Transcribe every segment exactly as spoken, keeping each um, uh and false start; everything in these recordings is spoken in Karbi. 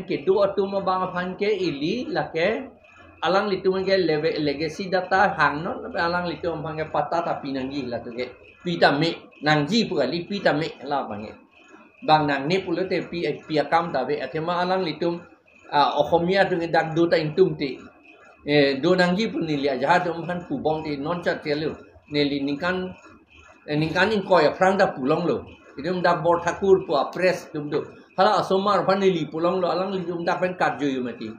kedo atum abang aphan ke ili lake alanglitum ke leve-, legacy data hangnon, lapen alanglitum aphan ke patta ta pi nangji latum ke. Pi tame nangji pu kali, pi tame la abang ke. Bang nangne pulote pi, pi akam ta ave, athema alanglitum, ah, Ohomia atum ke dak do ta ingtungte. Eh, do nangji pu neli ajahak atum aphan pubom te non chat chelo. Neli ningkan, eh, ningkan ingkoi aphrang ta pulonglo. Itum dak Borthakur pu a-press atum do. Hala asomar aphan neli pulonglo, alanglitum dak pen kat joyu mati.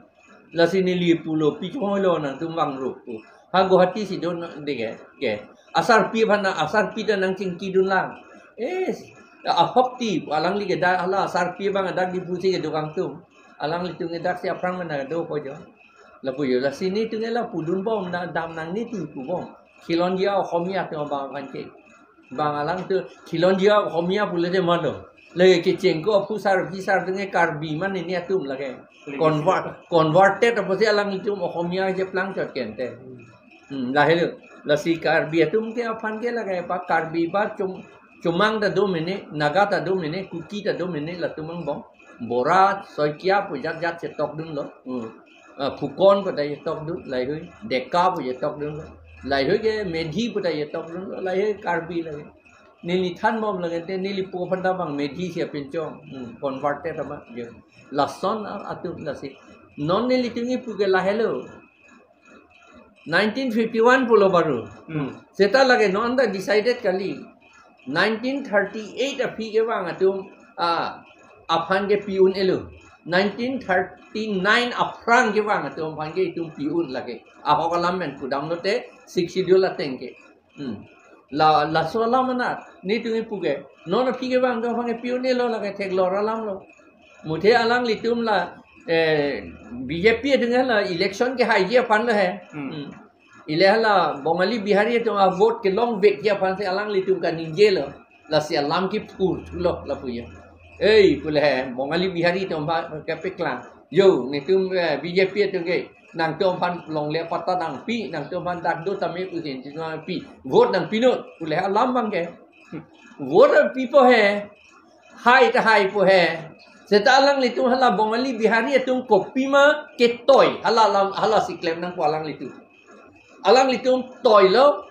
Lasi neli pulo, pi chonghoi lo nangtum vangrup pu. Ha Guwahati si do na deke, ke. Asarpi aphan na, asarpi ta nangchingkidun lang. Eh, ahokti, alangli ke dak, hala asarpi abang dak Diphu si kedo kangtung. Alanglitum ke dak si aphrang mana do ko jo. Lapu jo, lasi nelitum ke la pudunbom na, dam nangne ti pubom. Khilonjia Ohomia atum abang aphan ke. Bang alangtum khilonjia Ohomia pulote malo. Lake kechengko aphusar phisar atum ke Karbi mane nelitum lake. Convert, converted apotsi alanglitum Ohomia cheplang chot kente. Hmm, lahelo. Lasi Karbi atum ke aphan ke lake pa Karbi ba Chom-, Chomang ta do mene, Naga ta do mene, Kuki ta do mene, latum angbong. Bora, Saikia pu jat jat chetokdunlo. Hmm. Ah, Phukon pu ta chetokdun, laheihui. Deka pu chetokdunlo. Laheihui ke Methi pu ta chetokdunlo, laheihui Karbi lake. Neli thanbom lake te neli po aphan ta bang Methi si apinchong. Hmm, converted ama, jo. Lason a-, atum lasi. Non nelitum kipu ke lahelo. Nineteen fifty-one pulo baru. Hmm. Seta lake non ta decided kali. Nineteen thirty-eight aphi kevang atum, ah, aphan ke pi un-elo. Nineteen thirty-nine aphrang kevang atum aphan ke itum pi un lake. Ahok alam pen pudamlote Sixth Schedule ateng ke. Hmm. La, laso alam anat, nelitum kipu ke. Non aphi kevang atum aphan ke pi un-elo lake, theklor alam lo. Muthe alanglitum la, eh, B J P atum la election kehaiji aphan lo he. Hmm. Hmm. Ile hala Bongali Bihari atum a-vote kelongvekji aphan si alanglitum kaningjelo. Lasi alam kiphurthulo lapu jo. Ei, pule he, Bongali Bihari atum aphan kepeklang. Jo, nelitum, eh, B J P atum ke, nangtum aphan longle patta nangpi, nangtum aphan dak do tame pusi nangpi. Vote nangpinon, pule he alam abang ke. Vote pipo he. Hai ta haipo he. Seta alanglitum hala Bongali Bihari atum kopima ketoi. Hala alam, hala si klem nangpo alanglitum. Alanglitum toilo,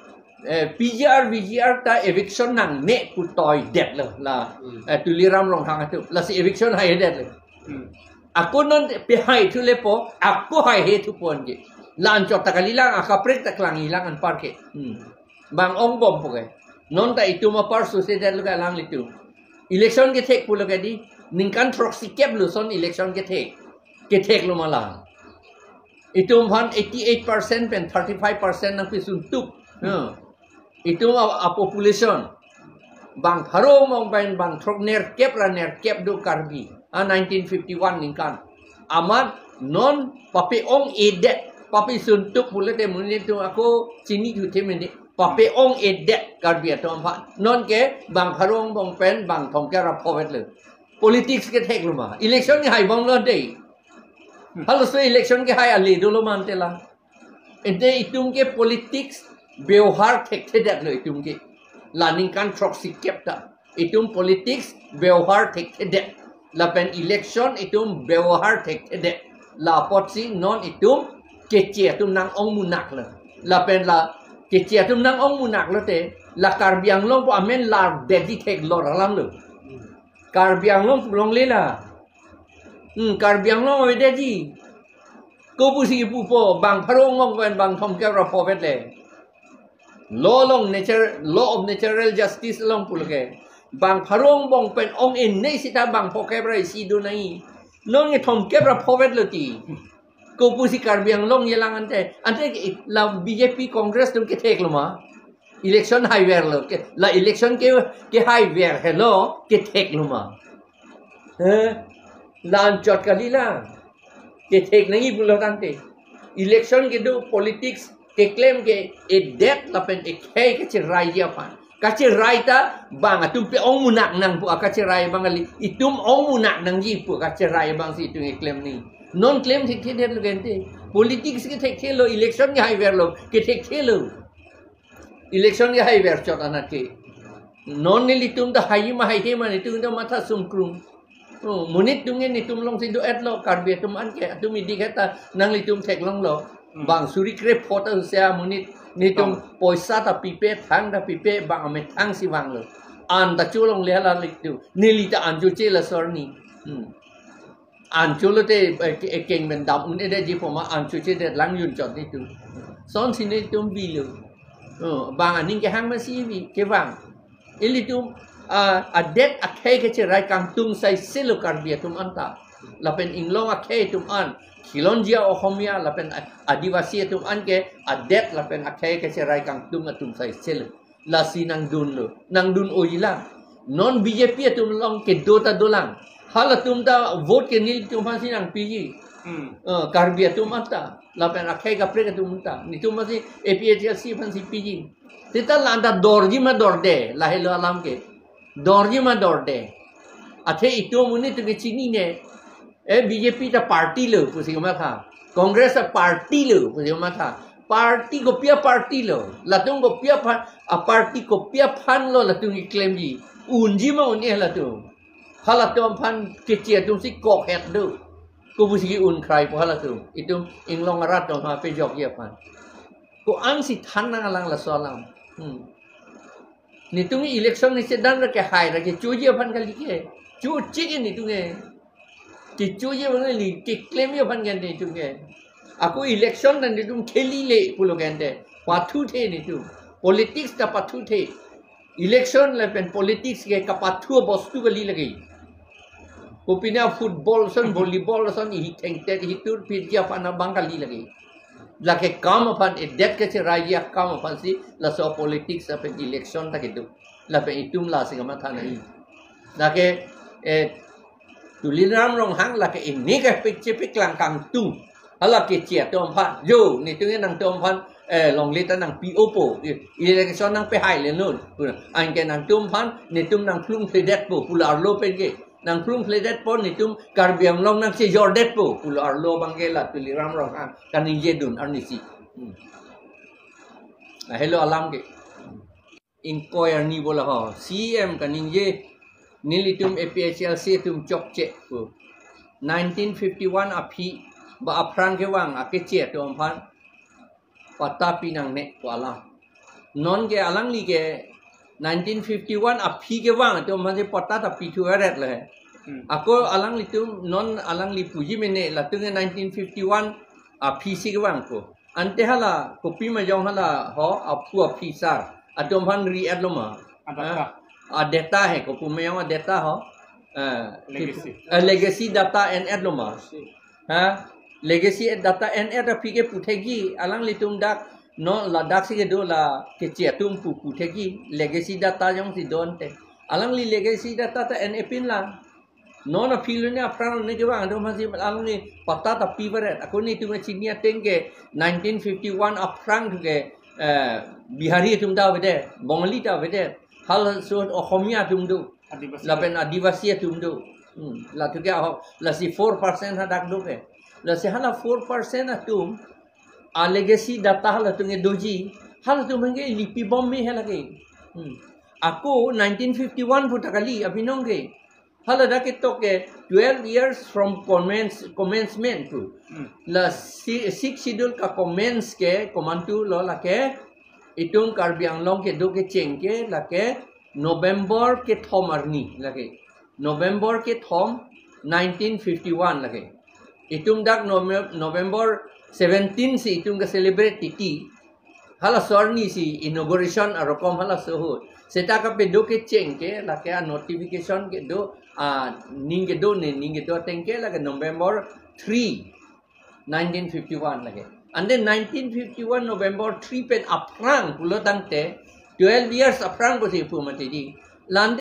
eh, P G R, V G R ta eviction nangne pu toidetlo. La, Hmm. eh, Tuliram Ronghang atum. Lasi eviction haidetlo. Hmm. Ako non pehai thulepo, ako haihe thupon ke. La anchot ta kalilang, akaprek ta klangjilang anpar ke. Hmm. Bang ongbompo ke. Non ta itum apar susedetlo ke alanglitum. Election kethek pulo ke di, ningkan throksikep lo son election kethek. Ketheklo ma la. Itum aphan eighty-eight percent pen thirty-five percent nangpisuntuk. Hmm. Itum a, a-population. Bang pharo angbong pen bang throknerkep ra nerkep do Karbi. A nineteen fifty-one ningkan. Amat non pape-ong-edet, papisuntuk pulote monit atum ako chini juthe mene. Pape-ong-edet Karbi atum aphan. Non ke bang pharo angbong pen bang thomkep ra pho vetlo. Politics ketheklo ma. Election kehaibomlo de. Halaso election kehai ale dolo ma ante la. Ante itum ke politics bebohar thekthedetlo itum ke. La ningkan throksikep ta. Itum politics bebohar thekthedet. Lapen election itum bebohar thekthedet. La apotsi non itum keche atum nang-ongmunaklo. Lapen la keche atum nang-ongmunaklote. La Karbi Anglong pu amen lardetji theklor alam lo. Karbi Anglong pu longle la. Hmm, Karbi Anglong avedetji. Kopusi kipupo, bang pharo angbong pen bang thomkep ra pho vet le. Law along nature, law of natural justice along pulo ke. Bang pharo angbong pen ong-e nei sita bang phokep ra isi do nai. Non ke thomkep ra pho vetlo ti. Kopusi Karbi Anglong yelang ante. Ante ke la B J P Congress atum ketheklo ma. Election haiverlo ke. La election ke, kehaiver helo ketheklo ma. Eh, la anchot kalilang. Kethek nangji pulo tangte. Election kedo politics keklem ke-edet lapen ekhei kacheraiji aphan. Kacherai ta bang atum pe-ongmunak nangpo akacherai abang kali. Itum ongmunak nangji pu kacherai abangsi itum keklem ni. Non klem thekthedetlo ke ante. Politics kethekthelo, election kehaiverlo, kethekthelo. Election kehaiver chot anat ke. Non nelitum ta haiji ma haihe ma nelitum ta matha sungkrung. Oh, monit atum ke netum alongsi do-etlo, Karbi atum anke, atum idik heta nanglitum theklonglo. Hmm. Bang suri krepho ta husia monit, netum Bang. Poisa ta pipe, thang ta pipe, bang amethang si vanglo. An ta cholongle hala lik tu. Neli ta an choche laso arni. Hmm. An cholote, eh, ke-, eh, keng pen dam un-edetji pu ma an chochedet lang yun chot netum. Lasonsi netum bilo. Oh, bang aning kehang masi bi, kevang. Ilitum, ah, adet akhei kecherai kangtung saiselo Karbi atum anta. Lapen inglong akhei atum an. Khilonjia Ohomia lapen a-, Adivasi atum anke adet lapen akhei kecherai kangtung atum saiselo. Lasi nangdunlo. Nangdun-oilang. Non B J P atum along kedo ta dolang. Halatum ta vote ke nelitum aphansi nangpiji. Hmm. Eh, Karbi atum anta. Lapen akhei kaprek atum anta. Netum aphansi A P H L C aphansi piji. Seta la-anta dorji ma dorde, lahelo alam ke. Dorji ma dorde. Athe itum monit atum ke chinine. Eh, B J P ta party lo, pusi kamatha. Congress ta party lo, pusi kamatha. Party kopi a-party lo. Latum kopi aphan, a-party kopi aphan lo latum keklemji. Unji ma un-e latum. Halatum aphan keche atumsi kokhet do. Kopusi ke-un krai pu halatum. Itum inglong arat atum ha pejokji aphan. Ko-ansi than nanglang laso alam. Hmm. Netum election ni sedan ra kehai ra kechoji aphan kali ke. Choche ke netum ke. Kechoji aphan kali, keklemji aphan ke netum ke. Ako election ta netum khelile pulo ke ante. Pathuthe netum. Politics ta pathuthe. Election lapen politics ke kapathu bostu kali lake. Kopine football ason, volleyball ason, ihi thengtet, ihi turphitji aphan abang kali lake. Lake kam aphan, edet kecheraiji akam aphansi, laso politics lapen election ta kedo. Lapen itum lasi kamatha nangji. Lake, eh, Tuliram Ronghang lake ini ke pik chepik lang kangtung. Hala keche atum aphan. Jo, netum ke nangtum aphan, eh, longle ta nangpi-opo. Election nangpehai le non. Anke nangtum aphan, netum nangphlung phledetpo, pulo arlo pen ke. Nangphlung phledetpo, netum Karbi Anglong nangchejordetpo, pulo arlo abang ke la Tuliram Ronghang kaningjedun arnisi. Hmm. Lahelo alam ke. Ingkoi arni bola ho. C M kaningje, nelitum A P H L C atum chokche pu. Nineteen fifty-one aphi, ba aphrang kevang akeche atum aphan patta pinangne pu alam. Non ke alangli ke nineteen fifty-one aphi kevang atum aphansi patta ta pithu aret le. Hmm. Ako alanglitum non alangli puji mene latum ke nineteen fifty-one aphi si kevang pu. Ante hala, kopima jong hala ho, aphu aphi sar. Atum aphan ri-etlo ma. Adata. Ha? Adata he, kopi ma jong adata ho. Eh, Legacy. Eh, legacy data en-etlo ma. Legacy. Ha? Legacy data en-et aphi ke puthekji, alanglitum dak, non ladak si kedo la keche atum pu puthekji, legacy data jongsi do ante. Alangli legacy data ta en-epin lang. Non aphi lone aphrang lone kevang atum aphansi alangli patta ta pi varet. Ako netum chini ateng ke nineteen fifty-one aphrang thu ke, eh, Bihari atum ta avedet, Bongali ta avedet. Halaso Ohomia atum do. Adivasi. Lapen Adivasi atum do. Hmm. Latu ke aho, lasi four percent hadak do ke. Lasi hala four percent atum, a legacy data halatum ke doji. Halatum ke lipibom me he lake. Hmm. Ako nineteen fifty-one pu ta kali, abinong ke. Hala dak ketok ke twelve years from commence-, commencement pu. Hmm. La si-, Sixth Schedule ka commence ke komantu lo lake itum Karbi Anglong kedo kecheng ke lake November kethom arni lake. November kethom nineteen fifty-one lake. Itum dak Nove-, November seventeen si itum ke celebrate titi. Halaso arni si inauguration arokom halaso ahut. Seta kapedo kecheng ke, lake a notification kedo, a ning kedo ne, ning kedo ateng ke, lake November three, nineteen fifty-one lake. And then nineteen fifty-one November three pen aphrang pulo tangte, twelve years aphrang pusi pu mati di. Lan